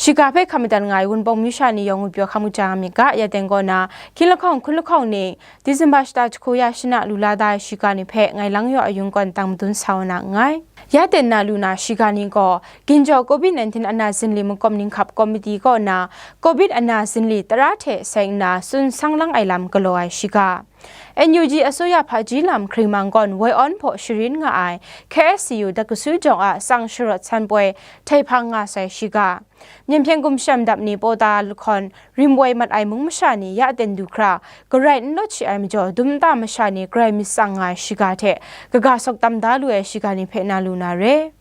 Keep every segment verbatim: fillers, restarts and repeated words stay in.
Shiga hpe hkap madan nga ai Wunpawng myu sha ni yawng ngwi pyaw hkam kaja nga myit ga, ya teng kaw na, hkying lahkawng hkun lahkawng ning, Disemba shata jahku ya shana lu la da ai shiga ni hpe ngai Langyaw Ayung kaw tang madun sa wa na nngai. Ya teng na lu na shiga ni gaw, ginjaw covid nineteen ana zinli makawp ninghkap komiti kaw na, covid ana zinli tara hte seng nna tsun sang lang ai lam galaw ai shiga. N U G အစိုးရ hpaji lam hkring mang gawn woi awn hpaw sharin nga ai K S C U Dakasu jawng a tsang sharawt san poi htai hpang nga sai shiga. Myen hpyen gumshem dap ni pawta lahkawn rim woi mat ai mung masha ni ya ten du hkra, garai n lawt shi ai majaw, dum nta masha ni garai myit tsang nga ai shiga hte kaga sawk tam da lu ai shiga ni hpe na lu na re.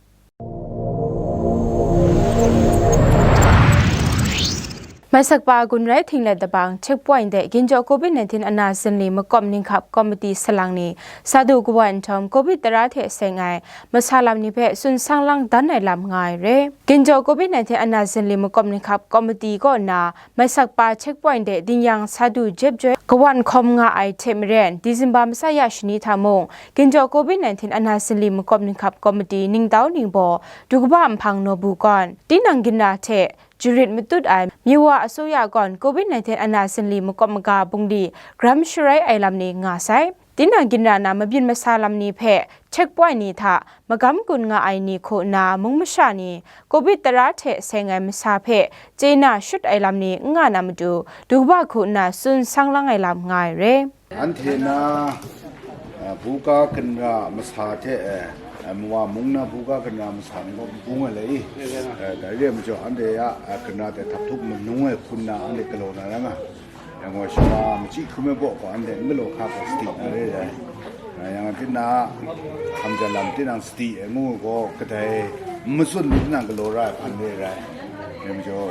Maisakpa gun rai htinglet dabang checkpoint de ginjaw covid nineteen ana zinli makawp ninghkap komiti salang ni sa du kawan nhtawm covid tara hte seng ai masa lam ni hpe tsun sang lang dan ai lam nga ai re. Ginjaw covid nineteen ana zinli makawp ninghkap komiti kaw na Maisakpa checkpoint de dingyang sa du jep joi kawan hkawm nga ai hte maren, Disemba masa ya shani hta mung, ginjaw covid nineteen ana zinli makawp ninghkap komiti ningtau ningbaw du kaba nhpang nawbu gawn, tinang ginra hte jarit matut ai Miwa အစိုးရ gawn covid nineteen ana zinli makawp maga bungli gram sharai ai lam ni nga sai. Tinang ginra na mabyin masa lam ni hpe checkpoint ni hta magam gun nga ai ni hku nna mung masha ni covid tara hte seng ai masa hpe chye na shut ai lam ni n nga na matu, du kaba hku nna tsun sang lang ai lam nga ai re. Anhte na, a, buga ginra masa hte, e, a, Miwa mung na buga ginra masa ni gaw bung ai lai i, e, dai re ai majaw, anhte a, a, ginra hte htap htup manung ai hku nna anhte galaw na rai nga. Yang gaw, shawa machyi hkrum ai baw gaw, anhte n galaw hkra gaw, sadi na re ai. Yang gaw, tinang hkam ja lam, tinang sadi ai ngu gaw, kadai n matsun ni tinang galaw ra ai hpan re ai. Yang majaw,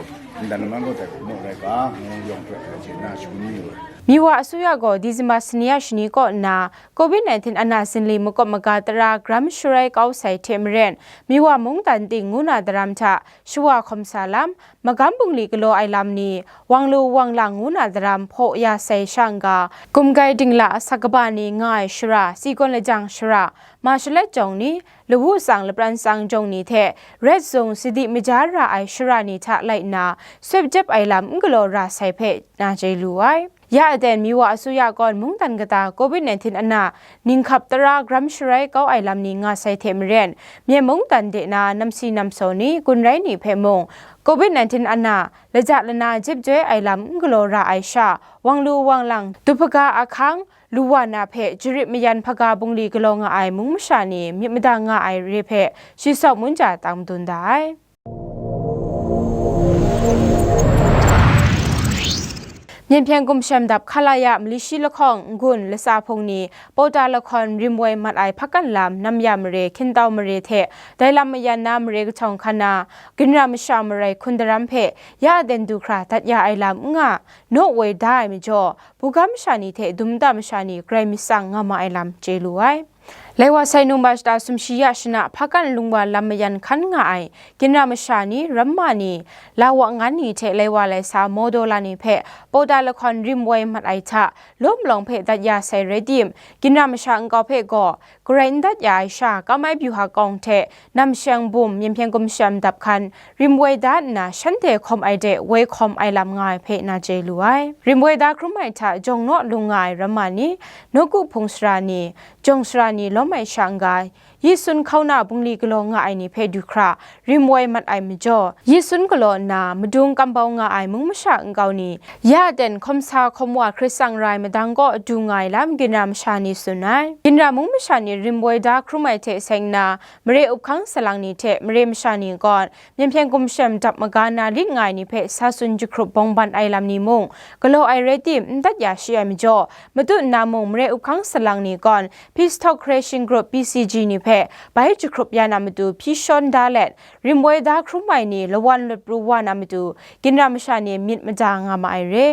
ndan lam gaw dai hku maw rai ga, ngu yawng prat ai hte na shangun mi ai. Miwa အစိုးရ gaw Disemba sani a shani kaw nna, covid nineteen ana zinli makawp maga tara gram sharai kau sai hte maren, Miwa mungdan ting ngu na daram hta shawa hkawm sa lam, magam bungli galaw ai lam ni, wang lu wang lang ngu na daram hpaw ya sai sha n-ga, gumgai dingla asak kaba ni nga ai shara, si gawn lajang shara, ma shalet jawng ni, lawu tsang lapran tsang jawng ni hte, ret zung sadi maja ra ai shara ni hta lai nna, sep jep ai lam n galaw ra sai hpe na chye lu ai. Ya aten Miwa အစိုးရ gawn mungdan kata covid nineteen ana ninghkap tara gram sharai kau ai lam ni nga sai hte maren, Myen mungdan de na namsi namsaw ni, gun rai ni hpe mung, covid nineteen ana laja lana jep joi ai lam n galaw ra ai sha, wang lu wang lang, du hpaga ahkang, lu wa na hpe jarit mayan hpaga bungli galaw nga ai mung masha ni myit mada nga ai re hpe, shi sawk mun ja tang madun da ai. Myen hpyen gumshem dap ခလရ mali shi lahkawng n-gun latsa hpung ni, Pawta lahkawn rim woi mat ai hpakan lam, Namya mare, Hkintau mare hte dai lam mayan na mare kahtawng hkan na, ginra masha marai hkun daram hpe ya aten du hkra dat ya ai lam n nga, naw woi da ai majaw, buga masha ni hte dum nta masha ni garai myit tsang nga ma ai lam chye lu ai. Laiwa sai num ba shata sumshi ya shana hpakan lungwa lam mayan hkan nga ai ginra masha ni, ramma ni, la wa ngan ni hte laiwa lai sa mawdaw la ni hpe Pawta lahkawn rim woi mat ai hta, law malawng hpe dat ya sai rai tim, ginra masha nkau hpe gaw, garai n dat ya ai sha, kam ai byu ha kawng hte, namsheng bum, myen hpyen gumshem dap hkan, rim woi da nna, shanhte hkawm ai de woi hkawm ai lam nga ai hpe na chye lu ai. Rim woi da hkrum ai hta, jawng naw lung nga ai ramma ni, nawku hpung sara ni, jawng sara ni lawm ai sha n-ga, yi sun hkauna bungli galaw nga ai ni hpe du hkra, rim woi mat ai majaw, yi sun galaw nna, madung kambau nga ai mung masha nkau ni, ya aten hkawm sa hkawm wa hkrit tsang rai madang kaw du nga ai lam ginra masha ni tsun ai. Ginra mung masha ni rim woi da hkrum ai hte seng nna, mare up hkang salang ni hte mare masha ni gawn, myen hpyen gumshem dap maga na lit nga ai ni hpe sa tsun jahkrup bawng ban ai lam ni mung, galaw ai rai tim, n dat ya shi ai majaw, matut nna mung mare up hkang salang ni gawn, Peace Talk Creation Group, P C G, ni hpe bai jahkrup ya na matu hpyi shawn da let, rim woi da hkrum ai ni lawan lawt pru wa na matu, ginra masha ni myit mada nga ma ai re.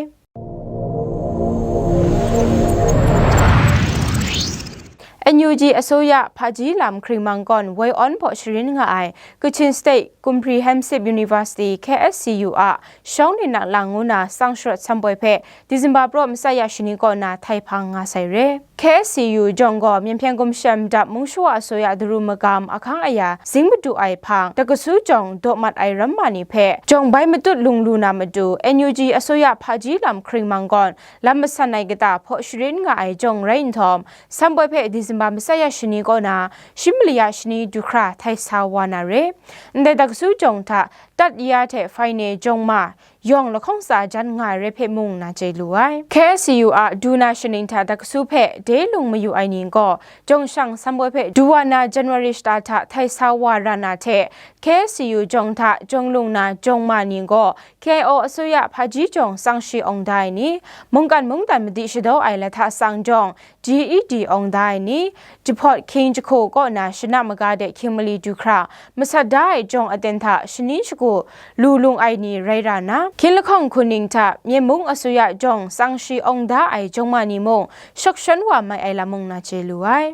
N U G အစိုးရ ဖကြီးလမ် ခရီမန်ကောန် ဝေအွန် hpaw sharin nga ai Kachin State Comprehensive University, K S C U အ Shawng Nin Nak Lang ငူနာ Sangshawt Samboi hpe December ပrawt မစ ya shani kaw na ထိုင်ဖမ်း nga sai re. K S C U jawng gaw မြန်မာ့ကွန်မြူနစ်တပ်မတော် အစိုးရ ဒရူးမဂမ် အခန်းအရာ ဇိမ်မတူးအိုင် ဖန်း တက္ကသိုလ်ကျောင်း ဒို့မတ်အိုင် ရမ်မန်နီ hpe jawng bai matut lung lu na matu, N U G အစိုးရ ဖကြီးလမ် ခရီမန်ကောန် lam masan ai kata hpaw sharin nga ai jawng rai nhtawm, Samboi hpe December မစ ya shani kaw na, shi mali ya shani du hkra ထိုင်စား wa na re. Ndai တက္ကသိုလ်ကျောင်း hta တတိယ hte final jawng ma yawng lahkawng tsa jan nga ai rai hpe mung na chye lu ai. K S C U a du na shaning hta တက္ကသိုလ် hpe ဒေးလူင် မယူ ai ni gaw, jawng shang Samboi hpe du wa na January လ hta ထိုင်စား wa ra na hte, K S C U jawng hta jawng lung na jawng ma ni gaw, K I O အစိုးရ ဖကြီးကျောင်း စောင့်ရှောက် အောင်ဒါ ai ni, mungkan mungdan madi shadaw ai lahta sang jawng, G E D အောင်ဒါ ai ni, jahpawt hkying jahku kaw na shana maga de hkying mali du hkra masat da ai jawng aten hta shani shagu lu lung ai ni rai ra na, hkying lahkawng hku ning hta မြန်မာ့အစိုးရကျောင်း စောင့်ရှောက် အောင်ဒါ ai jawng ma ni mung shawk shawn wa mai ai lam mung na chye lu ai.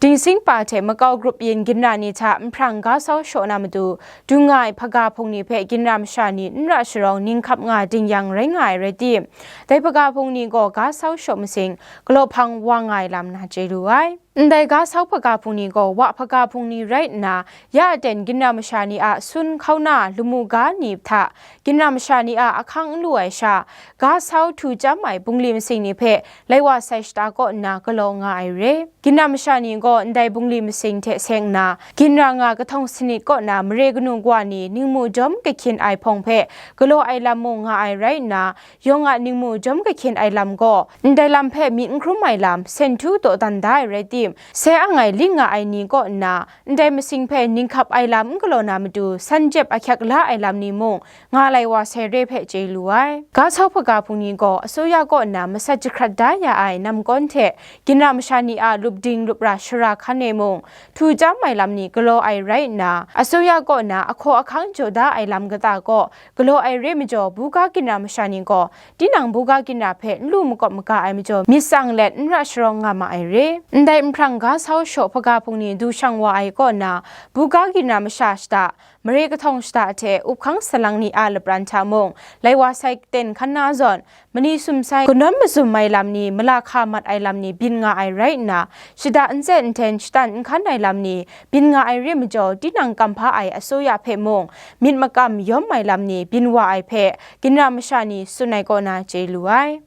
Dingsing pa hte makau grup yin ginra ni hta nhprang ga sau shaw na matu, du nga ai hpaga hpung ni hpe ginra masha ni n ra sharawng ninghkap nga dingyang rai nga ai rai tim, dai hpaga hpung ni gaw ga sau shaw masing, galaw hpang wa nga ai lam na chye lu ai. Ndai ga sau hpaga hpung ni gaw wa hpaga hpung ni rai nna, ya aten ginra masha ni a sun hkauna lamu ga ni hta, ginra masha ni a ahkang n lu ai sha, ga sau htu chyam ai bungli masing ni hpe lai wa sai shata kaw nna galaw nga ai re. Ginra masha ni gaw ndai bungli masing hte seng nna, ginra nga kahtawng sanit kaw na mare kanu kawa ni ningmu jawm kahkyin ai hpawng hpe galaw ai lam mung nga ai rai nna, yawng a ningmu jawm kahkyin ai lam gaw, ndai lam hpe myit n hkrum ai lam, sen htu dawdan da ai rai tim, sai ang ai ling nga ai ni kaw nna, ndai masing hpe ninghkap ai lam n galaw na matu, san jep ahkyak la ai lam ni mung, nga lai wa sai re hpe chye lu ai. Ga sau hpaga hpung ni gaw, အစိုးရ kaw nna masat jahkrat da ya ai namkawn hte, ginra masha ni a lupding lupra shara hkan e mung, htu chyam ai lam ni galaw ai rai nna, အစိုးရ kaw nna ahkaw ahkang jaw da ai lam kata kaw galaw ai re majaw, buga ginra masha ni gaw, tinang buga ginra hpe n lu makawp maga ai majaw, myit tsang let n ra sharawng nga ma ai re. Ndai nhprang ga sau shaw hpaga hpung ni du shang wa ai kaw nna, buga ginra masha shata, mare kahtawng shata hte up hkang salang ni a lapran hta mung, lai wa sai ten hkan na zawn, mani sumsai kanawn mazum ai lam ni, mala hka mat ai lam ni byin nga ai rai nna, shada n tse nhten shatan n hkan ai lam ni byin nga ai re majaw, tinang kam hpa ai အစိုးရ hpe mung, myit makam yawm ai lam ni byin wa ai hpe, ginra masha ni tsun ai kaw na chye lu ai.